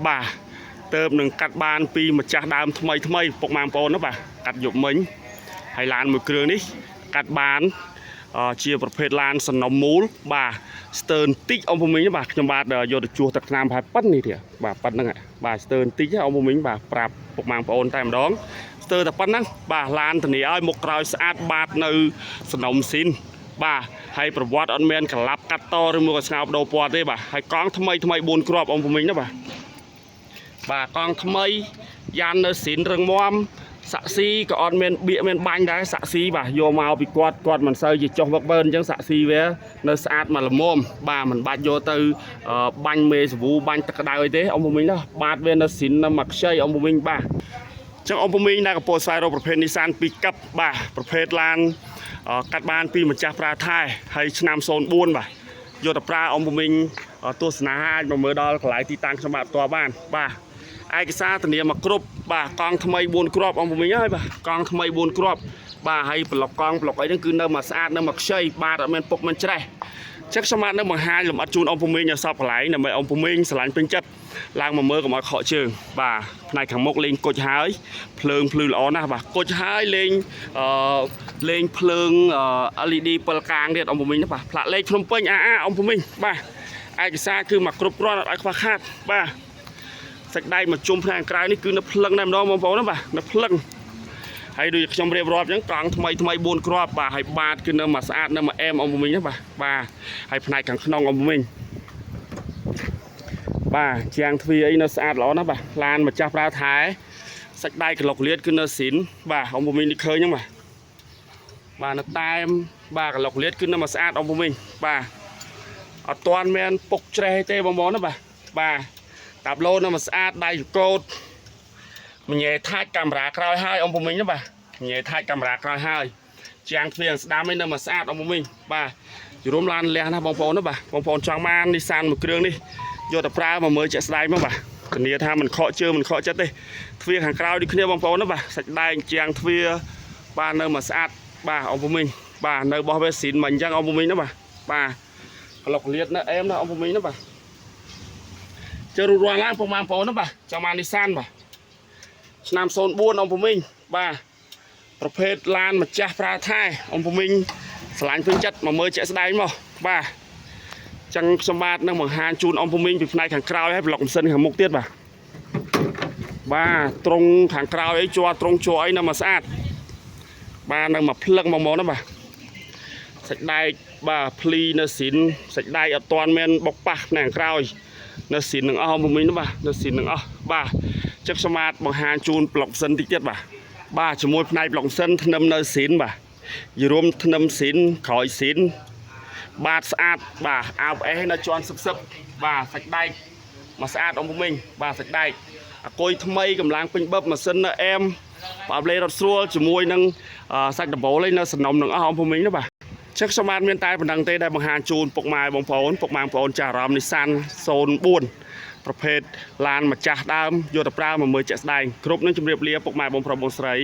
បាទទៅនឹងកាត់បានពីម្ចាស់ដើមថ្មីថ្មីពុកម៉ែបងប្អូនណាបាទកាត់យប់មិញហើយឡានមួយគ្រឿងនេះកាត់បានជាប្រភេទឡានសំណុំមូលបាទស្ទើរបន្តិចអ៊ំពូមីងបាទខ្ញុំបាទយកទៅជួសទឹកថ្នាំប្រហែលប៉ុណ្នេះទៀតបាទប៉ុណ្្នឹងបាទស្ទើរបន្តិចអ៊ំពូមីងបាទប្រាប់ពុកម៉ែបងប្អូនតែម្ដងស្ទើរតែប៉ុណ្្នឹងបាទឡានធានាឲ្យមុខក្រោយស្អាតបាតនៅសំណុំស៊ីនបាទហើយប្រវត្តិអត់មានកលាប់កាត់តឬមួយក៏ស្ងោបដូរពណ៌ទេបាទហើយកង់ថ្មីថ្មី4គ្រាប់អ៊ំពូមីងណាបាទបាទកង់ថ្មីយ៉ាននៅស៊ីនរឹងមាំសាក់ស៊ីក៏អត់មានបៀកមានបាញ់ដែរសាក់ស៊ីបាទយកមកពីគាត់គាត់មិនសូវជាចុះវឹកវើអញ្ចឹងសាក់ស៊ីវានៅស្អាតមកល្មមបាទមិនបាច់យកទៅបាញ់មេសាវូបាញ់ទឹកក្តៅអីទេអ៊ំពូមីងណាបាទវានៅស៊ីននៅមកខ្ចីអ៊ំពូមីងបាទចឹងអ៊ំពូមីងដែលកំពុងស្វែងរកប្រភេទ Nissan Pickup បាទប្រភេទឡានកាត់បានពីម្ចាស់ប្រាថែហើយឆ្នាំ04បាទយកទៅប្រើអ៊ំពូមីងទស្សនាអាចមកមើលដល់កន្លែងទីតាំងខ្ញុំបាទផ្ទាល់បានបាទឯកសារធានាមកគ្រប់បាទកង់ថ្មី4គ្រាប់អ៊ំពូមីងហើយបាទកង់ថ្មី4គ្រាប់បាទហើយប្លុកកង់ប្លុកអីហ្នឹងគឺនៅមកស្អាតនៅមកខ្ចីបាទអត់មានពុកមិនច្រេះចឹងខ្ញុំបាទនៅបង្ហាញលម្អិតជូនអ៊ំពូមីងឲ្យសពកន្លែងដើម្បីអ៊ំពូមីងស្រឡាញ់ពេញចិត្តឡើងមកមើលកុំឲ្យខកជើងបាទផ្នែកខាងមុខលេងគុជហើយភ្លើងភ្លឺល្អណាស់បាទគុជហើយលេងអឺលេងភ្លើង LED ពិលកាងទៀតអ៊ំពូមីងណាបាទផ្លាកលេខភ្នំពេញអាអាអ៊ំពូមីងបាទឯកសារគឺមកគ្រប់គ្រាន់អត់ឲ្យខ្វះខាតបាទសាច់ដៃមកជុំផ្នែកក្រៅនេះគឺនៅភ្លឹងតែម្ដងបងប្អូនណាបាទនៅភ្លឹងហើយដូចខ្ញុំរៀបរាប់អញ្ចឹងកង់ថ្មីថ្មី4គ្រាប់បាទហើយបាតគឺនៅមកស្អាតនៅមកអែមអ៊ំពូមីងណាបាទបាទហើយផ្នែកខាងក្នុងអ៊ំពូមីងបាទជាងទ្វារអីនៅស្អាតល្អណាស់បាទឡានម្ចាស់ប្រើថែសាច់ដៃក្លុកលៀតគឺនៅស៊ីនបាទអ៊ំពូមីងនេះឃើញហ្នឹងបាទបាទនៅតែមបាទក្លុកលៀតគឺនៅមកស្អាតអ៊ំពូមីងបាទអត់ទាន់មានពុកច្រេះទេបងប្អូនណាបាទបាទតាប្លូនៅមកស្អាតដៃកោតមញ៉េថាច់កាមេរ៉ាក្រោយហើយអ៊ំពូមីងណាបាទមញ៉េថាច់កាមេរ៉ាក្រោយហើយជាងទ្វារស្ដាំឯនៅមកស្អាតអ៊ំពូមីងបាទយរុំឡានលះណាបងប្អូនណាបាទបងប្អូនចង់បាន Nissan មួយគ្រឿងនេះយកទៅប្រើមកមើលជាក់ស្ដែងមកបាទធានាថាមិនខកជើងមិនខកចិត្តទេទ្វារខាងក្រោយដូចគ្នាបងប្អូនណាបាទសាច់ដែងជាងទ្វារបាទនៅមកស្អាតបាទអ៊ំពូមីងបាទនៅបោះវាស៊ីនមកអញ្ចឹងអ៊ំពូមីងណាបាទបាទក្លុកលៀតនៅអែមណាអ៊ំពូមីងណាបាទជើរួចរាល់ឡើងពុកម៉ែបងប្អូនណាបាទចង់បាន Nissan បាទឆ្នាំ04អ៊ំពូមីងបាទប្រភេទឡានម្ចាស់ប្រើថែអ៊ំពូមីងស្រឡាញ់ពេញចិត្តមកមើលជាក់ស្ដែងមកបាទចឹងខ្ញុំបាទនឹងបង្ហាញជូនអ៊ំពូមីងពីផ្នែកខាងក្រោយហើយប្លុកម៉ាស៊ីនខាងមុខទៀតបាទបាទត្រង់ខាងក្រោយអីជាប់ត្រង់ជាប់អីនៅមកស្អាតបាទនៅមកភ្លឹងមកមកណាបាទសាច់ដែកបាទភ្លីនៅស៊ីនសាច់ដែកអត់ទាន់មានបុកប៉ះផ្នែកខាងក្រោយនៅស៊ីននឹងអស់អ៊ំពូមីងណាបាទនៅស៊ីននឹងអស់បាទចឹងខ្ញុំបាទបង្ហាញជូនប្លុកម៉ាស៊ីនតិចទៀតបាទបាទជាមួយផ្នែកប្លុកម៉ាស៊ីនធ្នឹមនៅស៊ីនបាទយរួមធ្នឹមស៊ីនក្រោយស៊ីនបាទស្អាតបាទអាវអេសនៅជាន់សឹបសឹបបាទសាច់ដែកមកស្អាតអ៊ំពូមីងបាទសាច់ដែកអាគុយថ្មីកម្លាំងពេញបឹបម៉ាស៊ីននៅអែមបើលេរត់ស្រួលជាមួយនឹងសាច់ដំបូលឯនៅសំណុំនឹងអស់អ៊ំពូមីងណាបាទចឹងខ្ញុំបាទមានតែប៉ុណ្្នឹងទេដែលបង្ហាញជូនពុកម៉ែបងប្អូនពុកម៉ែបងប្អូនចាស់អារម្មណ៍ Nissan 04ប្រភេទឡានម្ចាស់ដើមយកទៅប្រើមកមើលជាក់ស្ដែងគ្រប់នឹងជម្រាបលាពុកម៉ែបងប្រុសបងស្រី។